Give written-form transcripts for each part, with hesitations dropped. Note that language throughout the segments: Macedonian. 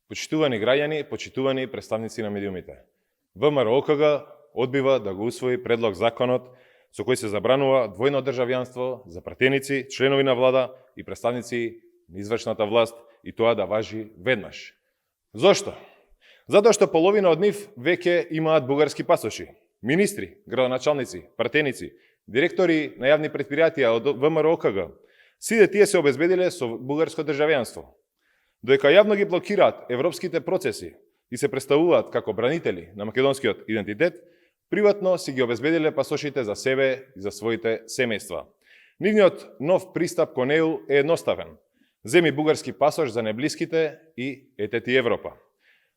Почитувани граѓани, почитувани представници на медиумите. ВМРО-ОКГ одбива да го усвои предлог законот со кој се забранува двојно државјанство за пратеници, членови на влада и представници на извршната власт и тоа да важи веднаш. Зошто? Затоа што половина од нив веќе имаат бугарски пасоши. Министри, градоначалници, пратеници, директори на јавни претпријатија од ВМРО-ОКГ, сите тие се обезбедиле со бугарско државјанство. Доека јавно ги блокираат европските процеси и се представуваат како бранители на македонскиот идентитет, приватно си ги обезбедиле пасошите за себе и за своите семејства. Нивниот нов пристап кон ЕУ е едноставен. Земи бугарски пасош за неблиските и ете ти Европа.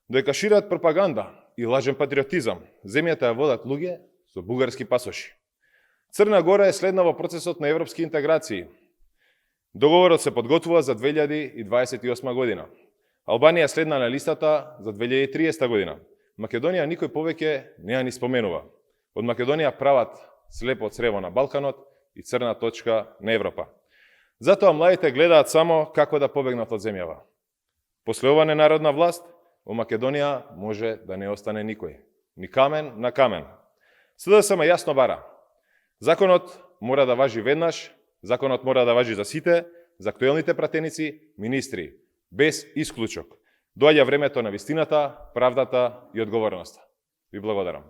Доека шират пропаганда и лажен патриотизам, земјата ја водат луѓе со бугарски пасоши. Црна Гора е следна во процесот на европски интеграции. Договорот се подготвува за 2028 година. Албанија следна на листата за 2030 година. Македонија никој повеќе не ја ни споменува. Од Македонија прават слепо црево на Балканот и црна точка на Европа. Затоа младите гледаат само како да побегнат од земјава. После ова ненародна власт, во Македонија може да не остане никој. Ни камен на камен. СДСМ јасно бара. Законот мора да важи веднаш, законот мора да важи за сите, за актуелните пратеници, министри, без исклучок. Доаѓа времето на вистината, правдата и одговорноста. Ви благодарам.